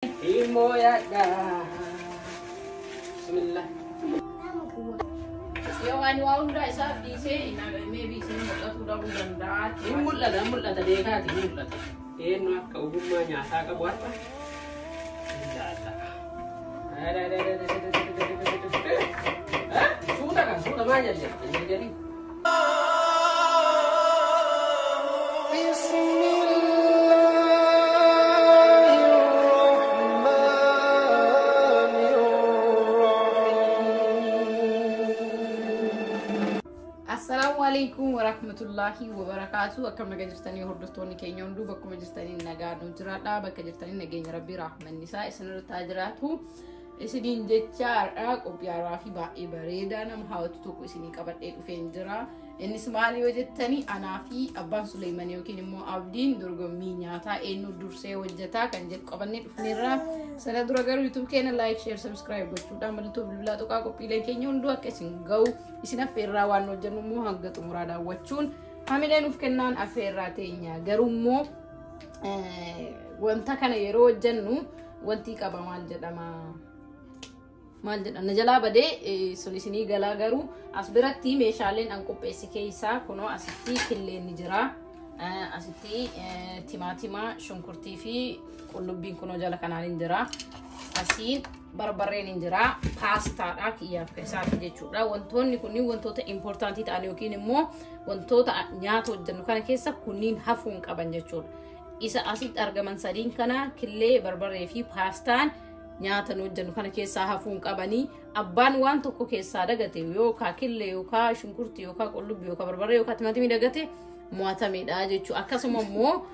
Immoo yaadda. Bismillah. Yoo ani waa hundaa isaa dhiisee maybe isin mul'atuu dhabuu danda'a. Hin mul'ata, hin mul'ata, beekaati hin mul'ata. Eenyu akka ogummaa nyaataa qabu har'a? Ilaalla. Suuta kan suuta maal jedhe? Hin jedhin. بسم الله الرحمن الرحيم. Assalaamu alaikum warahmatullahi wabarakaatu. Akkam nagaa jirtanii, hordoftoonni keenya hunduu? Bakkuma jirtanii nagaa nu jiraadha. Bakka jirtanii nageenya Rabbii rahmanni isaa isinirra haa jiraatu. Isiniin jecha, har'aa qophii haaraa fi baay'ee bareedaa nama hawwatu tokko isinii qabadhee dhufeen jira. Innis maali yoo jettanii, anaa fi abbaan Suleeman yookiin immoo Abdiin dorgommii nyaataa eenyu dursee hojjetaa kan jedhu qabannee dhufneerra. Sana dura garuu YouTube keenya like, share, subscribe gochuudhaan mallattoo bilbilaa tuqaa, qophiilee keenya hunduu akka isin ga'u isin affeerraa. Waan hojjennu immoo hanga xumuraa daawwachuun hamilee nuuf kennaan affeerraa teenya. Garuu immoo wanta kana yeroo hojjennu wanti qaba, maal jedhama? Maal jedhama? Na jalaa badee sun isinii galaa. Garuu as biratti meeshaaleen an qopheesse keessaa kunoo asitti killeen ni jira. Asitti timaatima, shunkurtii fi qullubbiin kunoo jala kanaan hin jira. Asiin barbarreen hin jira. Paastaadha kiyyaaf isaati jechuudha. Wantoonni kunniin wantoota important ta'an yookiin immoo wantoota nyaata hojjennu kana keessa kunniin hafuu hin qaban jechuudha. Isa asitti argaman sadiin kana, killee, barbarree fi paastaan, nyaata nu hojjennu kana keessaa hafuu hin qabanii. Abbaan waan tokko keessaa dagate, yookaan killee yookaan shunkurtii yookaan qullubbii yookaan barbarree yookaan timaatimii dagate, mo'atamedha jechuudha. Akkasuma immoo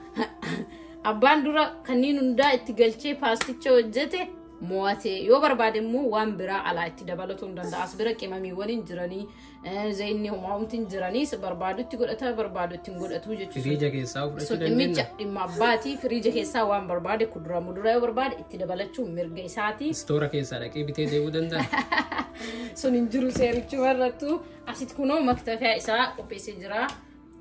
abbaan dura kanneen hundaa itti galchee paasticha hojjete mo'ate. Yoo barbaade immoo waan biraa alaa itti dabalatuu hin danda'a. As bira qimamiiwwan hin jiranii, zayinni homaa'umti hin jiranii, barbaadutti godhata, barbaadutti hin godhatu jechuudha. Firiija keessaa fudhachuu Sun dhimmicha dandeenya. Dhimma abbaatii. Firiija keessaa waan barbaade, kuduraa muduraa yoo barbaade itti dabalachuun mirga isaati. Istoora keessaa dhaqee bitee deemuu danda'a. Sun hin jiru seerichuma irrattu. Asitti kunoo maktafaa isaa qopheessee jira.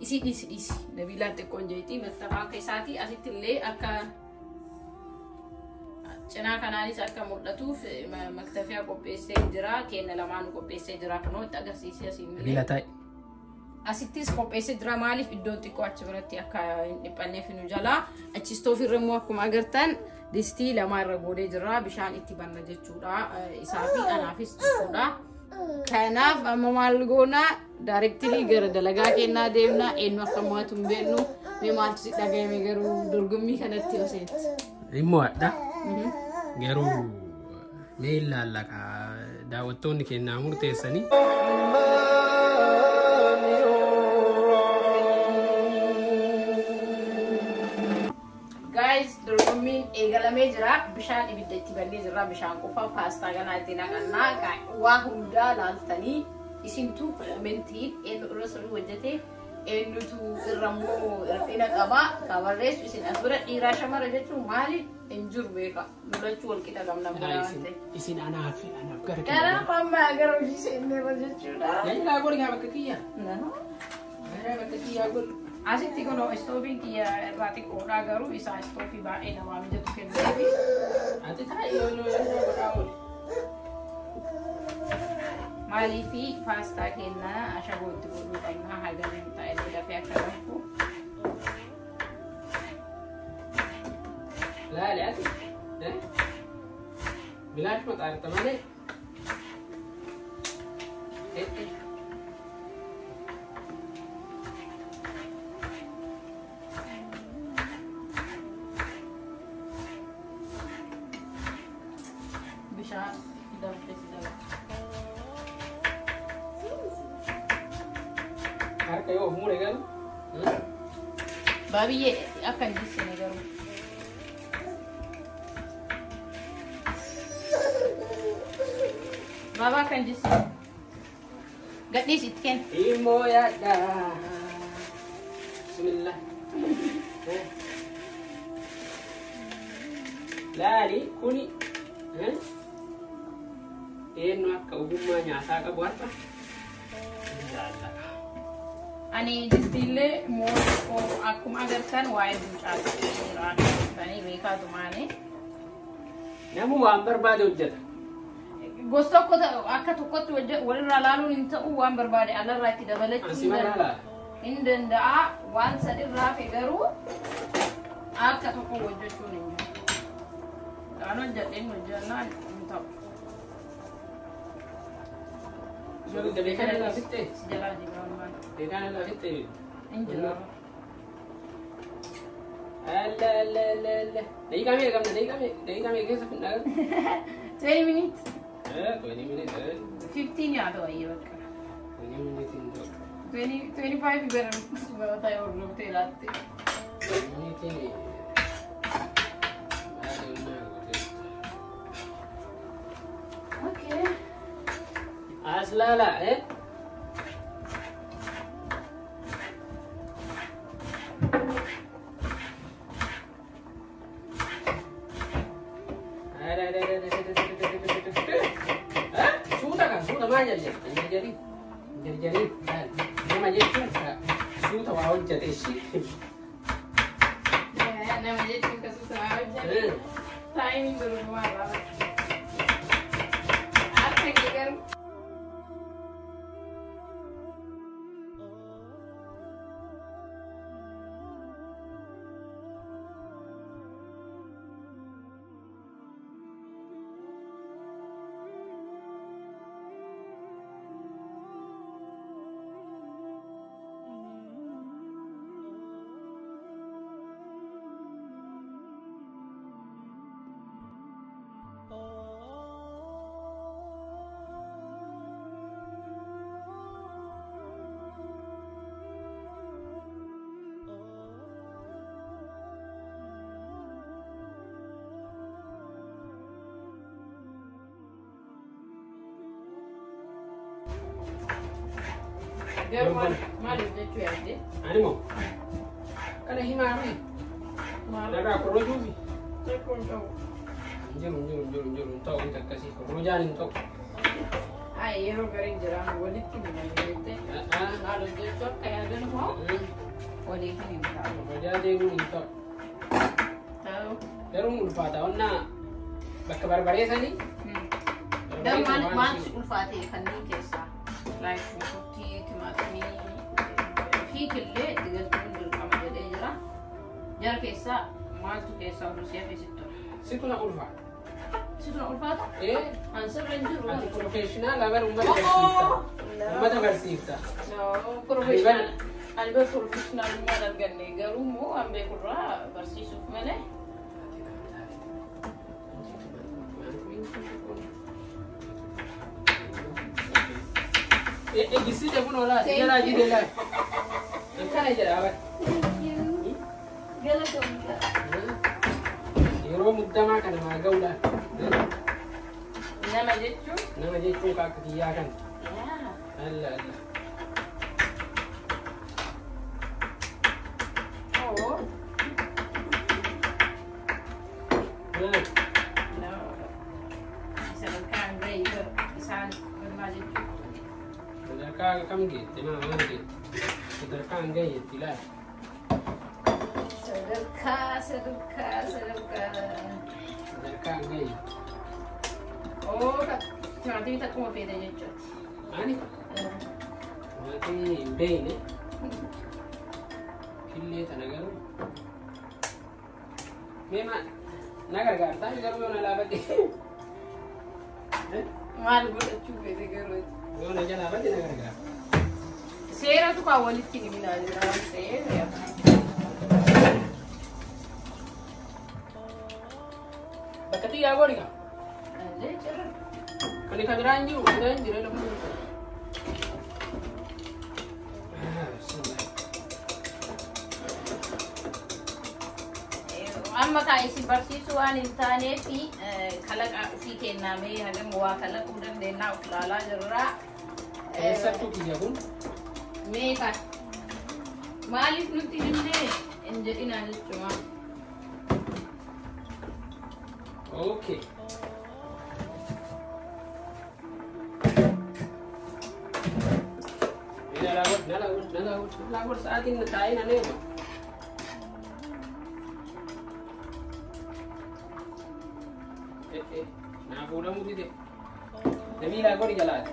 Isii dhiisi, dhiisi. Nabiilaan xiqqoon jeetii maktafaa akka isaati. Asitti illee akka cinaa kanaanis akka mul'atuuf maktafaa qopheessee jira. Kenna lamaanuu qopheessee jira. Kunoo itti agarsiisee asiin illee. Nabiila, taa'i. Asittis qopheessee jira. Maaliif? Iddoon xiqqoo achi biratti akka hin dhiphanneef nu jalaa. Achi istoofii immoo akkuma agartan distii lama irra goonee jira. Bishaan itti banna jechuudha. Isaa fi anaafis jechuudha. Kanaaf amma maal goona? Directly gara dalagaa kennaa deemna. Eenyu akka mo'atu hin beeknu. Mee maaltu si dhagahame garuu dorgommii kanatti yoo seente? Hin mo'adha. Garuu mee ilaalla kaa, daawwattoonni kennaa murteessanii. الرحمن الرحيم. Guys, dorgommiin eegalamee jira. Bishaan ibidda itti bannee jira. Bishaan qofa paastaa ganaa itti naqannaa. Waa hundaa laaltanii isintu commentiin eenyu irra sirrii hojjete, eenyutu irra immoo hir'ina qaba ka barreessu isin. As bira dhiiraa shamara jechuun maali hin jiru, beeka. Lolachuu wal qixa qabna mana waan ta'eef. Isin anaaf gara Kanaaf amma gara hojii seenneerra jechuudha. Yaa godhi kaa bakka kiyyaa. Gara bakka kiyyaa godhi. Asitti kun istoofiin kiyya irraa xiqqoodha, garuu isaa istoofii baay'ee namaa mijatu kenneefi. Ati taa'i, yoo yoo godhaa ooli. Maaliifi paastaa kennaa ashaboo itti godhuu qabna, hagameen ta'ee dafee akka danfu. Laali ati. Bilaash maxaarta malee. Eh, eh. Bishaan danfee si dabala. Harka yoo of mure garuu. Baabiyyee akka hin jissine garuu. Baabaa, akka hin jissine. Gadhiis, itti kenni. Immoo yaadda. Bismillah. Laali kuni eenyu akka ogummaa nyaataa qabu har'a ilaalla. Ani distiillee moo akkuma agartan waa'ee buucaa jira. Beekaatu maali? Namuu waan barbaade hojjeta. Gosa tokko akka tokkotti walirraa laaluun hin ta'u, waan barbaade alarraa itti dabalachuu Ansi mana laala. hin danda'a. Waan sadirraa fi garuu akka tokko hojjechuun hin jiru. Kan hojjedheen hojjannaan hin ta'u. Soogidda beekan irraa fixxee? Si jalaa jibaan maal? Beekan irraa fixxee? Hin jiru. Alla alla alla alla. Daqiiqaa meeqa qabna? Daqiiqaa meeqa keessa fixnaa? 20 minutes. 20 minutes. 15 yaa ta'u ayyee bakka. 20 minutes hin ta'u. 20 25 gara barataa yoo hordoftee ilaatte. 20 minutes. Maal onnaa gootee. Okay. As laala eh? Suuta kan suuta maal jarjari? Jarjari jarjari nama jechuun suuta waa hojjate ishii. Nama jechuun akkasumas waa hojjate. Taayimiin dorgomaa irraa. Akka kee garuu. Garuu maal hojjechuu yaadde? Ani moo kana himaa fi Maal? Narraa korrojuufi. Rakkoon qabu. Hin jiru, hin jiru, hin jiru, hin jiru, hin ta'u wanti akkasii korrojaan hin ta'u. Ay, yeroo gariin jiraan walitti himan jettee maal hojjechuu akka yaadan hoo waliif hin ta'u. Korrojaa deemuun hin ta'u. Ta'u. Garuu ulfaata onnaa bakka barbareessanii. Garuu maal maal si ulfaate kanneen keessaa? Like shunkurtii, timaatimii fi killee itti galchuun dirqama jedhee jira. Jara keessaa maaltu keessaa oduu si hafe sitti tola? Situ na ulfaata. Situ na ulfaata? Ee. An sirra hin jiru. Ati professional bar uummata barsiifta. Uummata barsiifta. No, professional. Ani bar professionalummaan arganne, garuu immoo waan beekurraa barsiisuuf malee. Ejjisite kun olaa si jalaa jide laa. Akkana jedha bar. Galatoomta. Yeroo muddamaa kana maa ga'uudhaan. Nama jechuun. Nama jechuun akka kiyyaa kana. Yaa. Alla alla. Oo. No. Sadarkaan gahee isaan galmaa jechuudha. Sadarkaa kam geette? Maa maal geette? Sadarkaan gahe jetti laal. Sadarkaa, sadarkaa, sadarkaa. Sadarkaan gahe. Oo, timaatimii takkuma feete jechuudha. Ani timaatimii hin beekne. Killee tana garuu. Mee ma na gargaartaa garuu yoo na laafate? Maal godhachuu feete garuu? Yoo na jalaa bade na gargaara. Seeratu kan walitti himinaa jira waan ta'eef. Bakka xiyyaa godhi kaa. Illee jira. Kan ka biraan jiru biraan jira lafa jiru. Amma kaa isin barsiisuu waan hin taaneef kalaqa ofii kennamee hagam waa kalaquu dandeenyaa of ilaalaa jirra. Eessattuu kiyya kun? Meeqa? Maaliif nutti himnee hin jedhinaa jechuudha. Okay. Nala godh, nala godh, nala godh, nala godh, sa'aatiin taa'ee nan eega. Naa fuudhamuu dide. Namiilaa gori jalaati.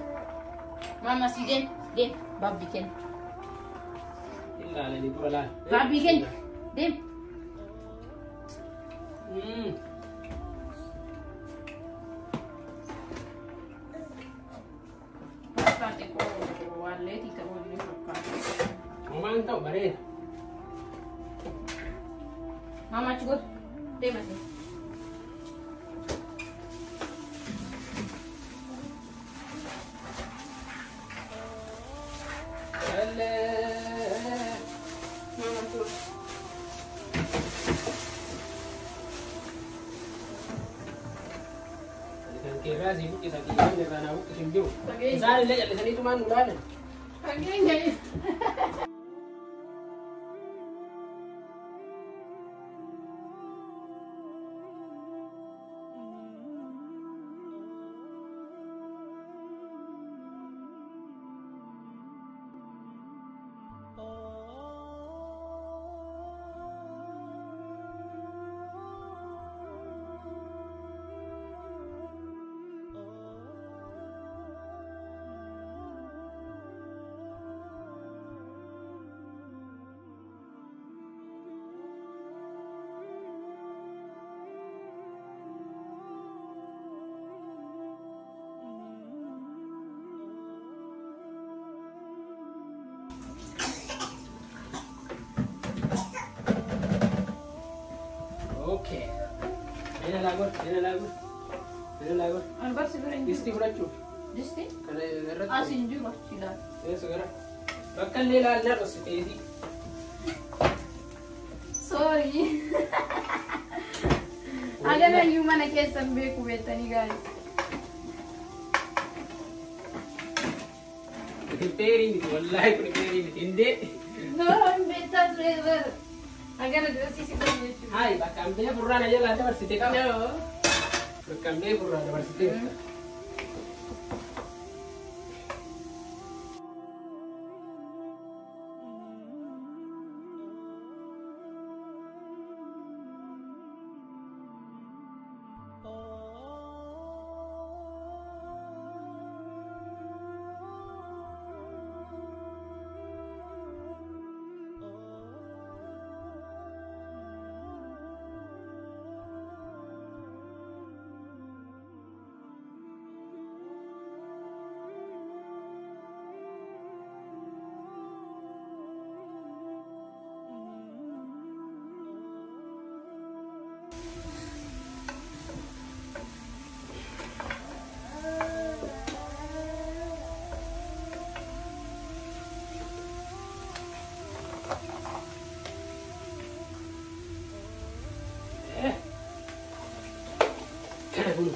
Mama si deem deem baabbi kenna. Ilaalanii dura laal. Baabbi kenna deem. Paastaan xiqqoo waalleetii ta'uu illee fakkaata. Homaan ta'u bareeda. Mama achi godhu deem asii. Mama achi godhu. Kan keerraa sii buqqisa kiyyaan irraa naa buqqisu hin jiru. Isaan illee callisaniitumaan nu laalan. Fageenya. Okay. Ena laa godhu, ena laa godhu, ena laa godhu. Ani barsi bira hin jiru. Distii fudhachuuf. Distii? Kana irratti. As hin jiru achi ilaali. Eessa gara? Bakka illee ilaallaa dhoksiteeti. Sorry. Agana iyyuu mana keessan beeku beektanii gaarii. Feerii miti wallaahi kun feerii miti. Indee. No, hin beektaa ture bara. Agana dirasii si godhu jechuudha. Hayi bakka hambee furraa na jalaa dabarsite qaba. No. Bakka hambee furraa dabarsite. Kana kun.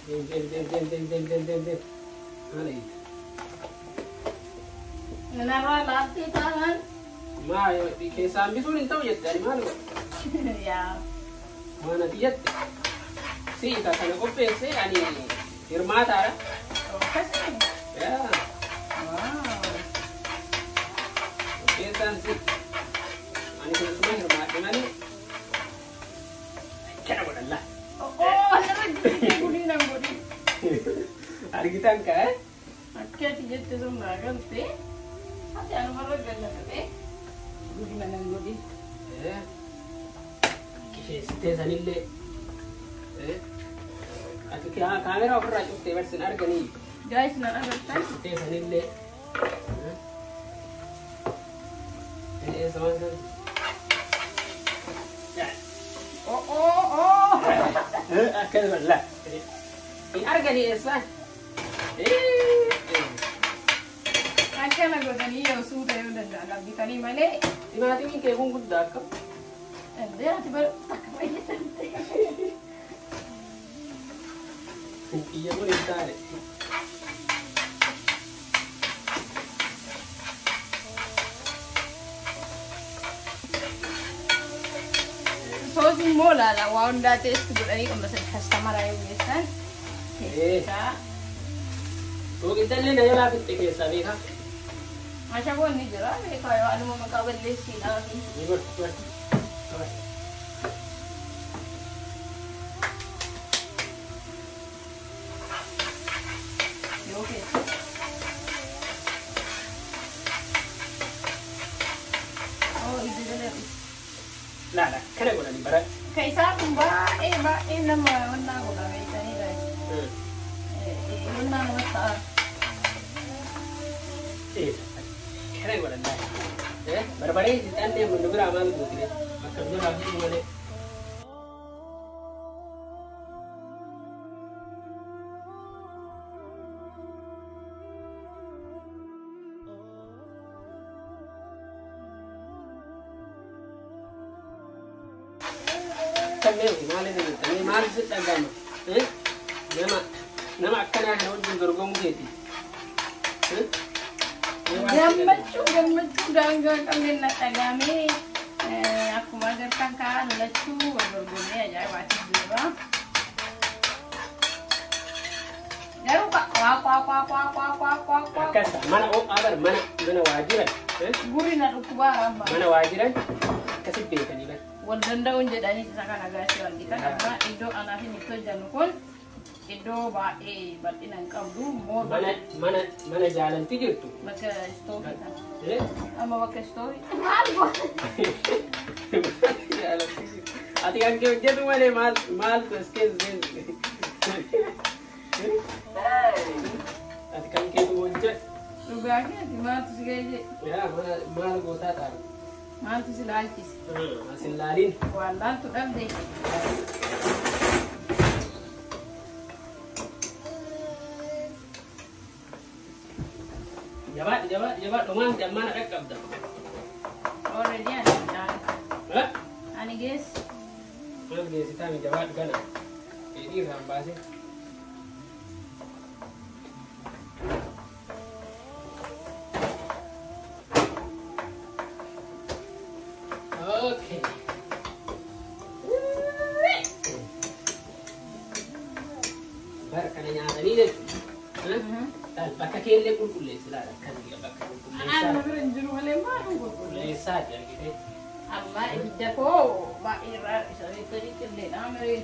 Deem deem deem deem deem deem deem deem deem. Maal eeyita? Nanarraa laattee taanaan. Maa keessaa hambisuun hin ta'u jette ani maal godha? Yaa. Waan ati jette. Si'i ka kana qopheesse ani hirmaataadha. Akkasii. Yaa. Waaw. Qopheessaan si. Ani keessumaa hirmaadhe malee. Kana godhalla. Oh, asirra jirti gudii nan godhi. Argitan kaa? Akka ati jette sun naa galte. Ati anumarra gallatate. Gudii nan godhi. Qisheessitee sanillee. Ati kaameraa ofirraa cuftee barsin arganii. Guys nan agartan. Qisheessitee sanillee. Eessa waan sana? Oh oh oh. Akkana godhalla. Hin arganii eessa? Akkana godhanii yoo suuta yoo danda'an argitanii malee. Timaatimiin kee kun guddaa akkam? Indee ati bara takka fayyadamte. Xiyya kun hin taane. Soosii immoo ilaala waa hundaa teesti godhanii qammasan kastamaraa yoo geessan. Teessaa. Soogidda illee na jalaa fixxe keessaa beekaa. Ashaboon ni jira beekaa yoo anuma maqaa balleessiidhaaf. Ni godhu godhu. Godhanii bara. Ka isaa kun baay'ee baay'ee nama wannaa godha beektanii gaa'e. Wannaa namatti ta'a. Kana godhan laata. Barbaree xixxannee nu biraa maal gootire? Bakka nu biraa fi malee. Kanneen maal inni jettanii maal si dhagama? Nama nama akkanaa kana wajjin dorgomuu keeti. Gammachuu gammachuu daangaa hin qabne na dhagaamee akkuma agartan kaan lachuu wal dorgommii ajaa'ibaati jira. Garuu waa waa waa waa waa waa waa waa Akkas mana ho'aa bar mana mana waajiran. Gurri na dhukkubaa amma. Mana waajiran akkasi beekanii bar. Wal danda'uun jedhanii isa kana gaashee argitan amma iddoo anaa fi itti hojjannu kun iddoo baay'ee bal'ina hin qabdu immoo Mana mana mana jaalalti jirtu. Bakka istoofii kana. Amma bakka istoofii maal goota? Jaalalti jirtu. Ati kan kee hojjetu malee maal maaltu as keessa seensu? Ati kan keetu hojjetu. Dhugaa keeti maaltu si ga'e? Yaa mana maal gootaa ta'a? Maaltu si laalchise? As hin laaliin. Waan laaltu dhabde. Jabaadhu jabaadhu jabaadhu maal ammaan dhaqqabda. Already ani midhaan. Ani geesse. Maal geessitaa mi jabaadhu kana. Dheedhii irraan baasee. Okay. Bara kana nyaatanii jechuudha. Bakka keellee qulqulleessi laala akkas bakka Anaan qulqulleessaa. na bira hin jiru malee maal qulqulleessa? Qulqulleessaati argitee. Amma ibidda koo baay'ee irraa isa beektanii qilleedha miree.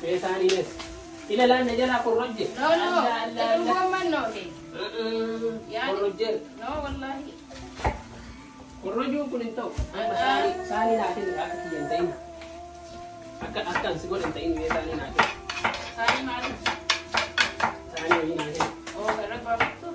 Mee isaaniinis. Ila laan na jalaa korrojje. No, no, gomman no. Korrojjeerta. No, wallahi. Korrojuun kun hin ta'u. Amma saanii saanii naa kennu akka kiyya hin ta'in. Akka akka ansi godhe hin ta'in mee saanii naa kennu. Saanii maali? Saanii wayii naa kennu. Oo, gara baaftu.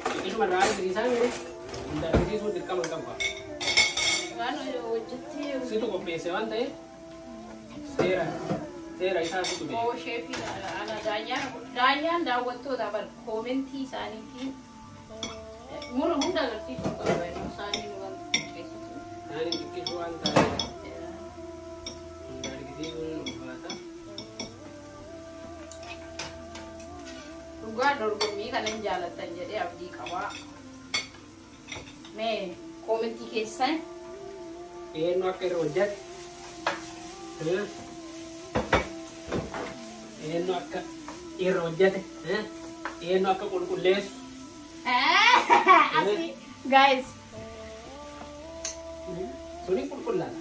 Xiqqishuma irraa argisiisaa mee hunda argisiisuun dirqama hin qabu. Waan hojjettee Situ qopheesse waan ta'eef seera seera isaa situ beeka. Oo, sheefii ana daanyaan daanyaan daawwattoota bar koomentii isaaniitiin mura hunda agarsiisuu qaba isaanii nu waan qopheessitu. Saaniin xiqqishuu waan ta'eef hunda argisiisuun ulfaata. Dhugaa dorgommii kana hin jaalattan jedhee abdii qabaa. Mee koomentii keessan Eenyu akka irra hojjate? Eenyu akka irra hojjate? Eenyu akka qulqulleessu? Asii guys. Suni qulqullaadha.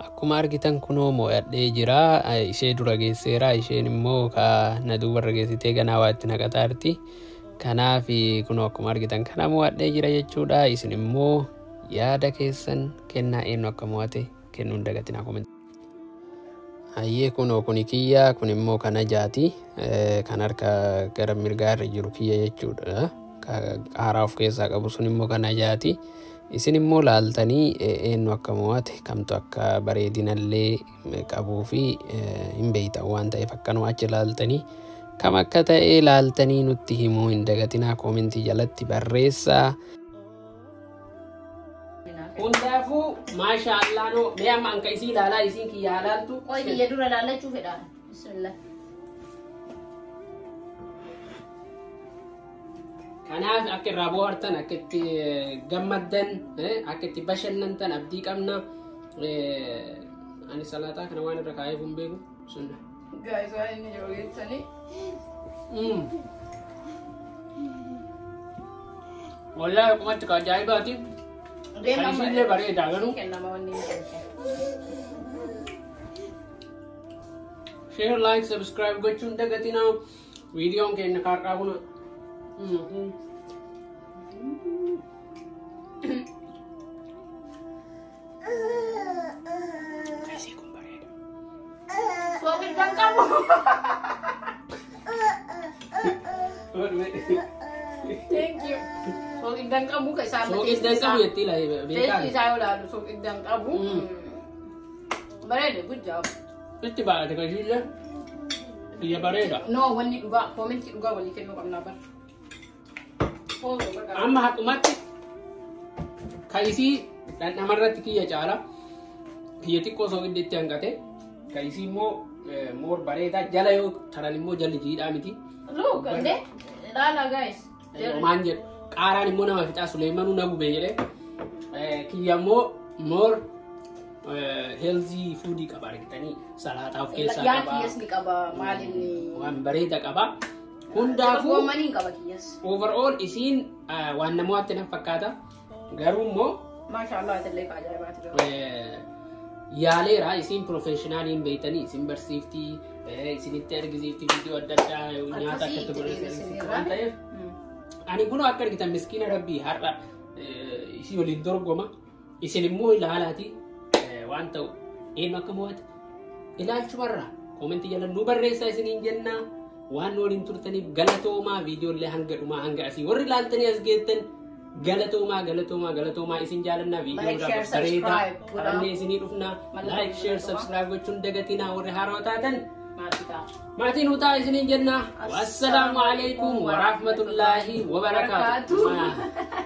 Akkuma argitan kunoo mo'adhee jira. Ishee dura geesseera. Isheen immoo na duubarra geessitee ganaa waa itti naqataarti. Kanaaf kunoo akkuma argitan kana mo'adhee jira jechuudha. Isin immoo yaada keessan kennaa, eenyu akka mo'ate kennuun dagatinaa. Comment. Hayyee, kunoo kuni kiyya, kun immoo kana jaati, kan harka gara mirgaa irra jiru kiyya jechuudha. Qaaraa of keessaa qabu sun immoo kana jaati. Isin immoo laaltanii eenyu akka mo'ate, kamtu akka bareedinallee qabuu fi hin beeytan waan ta'eef, akkanuma achi laaltanii kam akka ta'e laaltanii nutti himuu hin dagatinaa, koomentii jalatti barreessaa. Hundaafuu maasha Allah, noo mee amma anka isii ilaalaa, isiin kiyya ilaaltu. Qoy, kiyya dura laallachuu fedha. Bismillah. Kanaaf akka irraa bohaartan, akka itti gammaddan, akka itti bashannantan abdii qabna. Ani salaataa kana waan irra kaa'eef hin beeku sunna. Guys, waan inni jiru geessanii. Wallaahi akkumatti ka ajaa'ibaati. Kan isiillee bareedaa garuu. Kennama wanni inni kennu. Share, like, subscribe gochuun dagatinaa. Viidiyoon keenya kaarraa kuna. Isii kun bareeda. Soogiddan qabu. Thank you. Soogiddan qabu ka isaan. Soogiddan qabu jetti beekaa. Teessi isaa yoo ilaalu soogiddan qabu. Bareeda, good job. Itti baay'ate kan isiillee. Biyya bareeda. No, wanni dhugaa, koomentii dhugaa walii kennuu qabnaa bara. Amma haqumatti ka isii dhandhamarratti kiyya caala. Kiyya xiqqoo soogiddi itti hanqate. Ka isii immoo more bareedaa, jala yoo taran immoo jalli jiidhaa miti. Look, ande ilaala guys. Maan jedhu, qaaraan immoo nama fixaa, Suleemanuu na gube jedhe. Kiyya immoo more healthy foodii qaba, argitanii, salaaxaa of keessaa Yaa qaba. Kiyyas ni qaba, maal inni. Waan bareeda qaba. Hundaafuu Goommanii hin qaba kiyyas. overall isiin waan namootatti na fakkaata. Garuu immoo Maasha Allah, atillee ka ajaa'ibaati garuu. Yaaleera, isiin professionaaliin beektanii, isin barsiiftii, isinitti argisiiftii viidiyoo adda addaa nyaata Akkasii akkatti itti godhatan dheeressine. waan ta'eef. Ani kunoo akka argitan miskiina rabbii har'a isii waliin dorgoma. Isin immoo ilaalaati waan ta'u eenyu akka mo'ate ilaalchumarra koomentii jala nu barreessaa isiniin jennaa. Waan nu waliin turtaniif galatoomaa. Viidiyoolee hanga dhumaa hanga asii warri ilaaltanii as geettan galatoomaa, galatoomaa, galatoomaa, isin jaalannaa. Viidiyoo Like, share, bareedaa subscribe godhaa. qabannee isinii dhufnaa. Like, share, subscribe gochuun dagatinaa. Warri haarawaa taatan Maatii ta'a. maatii nu ta'a isiniin jennaa. Wassalaamu alaikum warahmatullaahi wabarakaatu. Wabarakaatuh.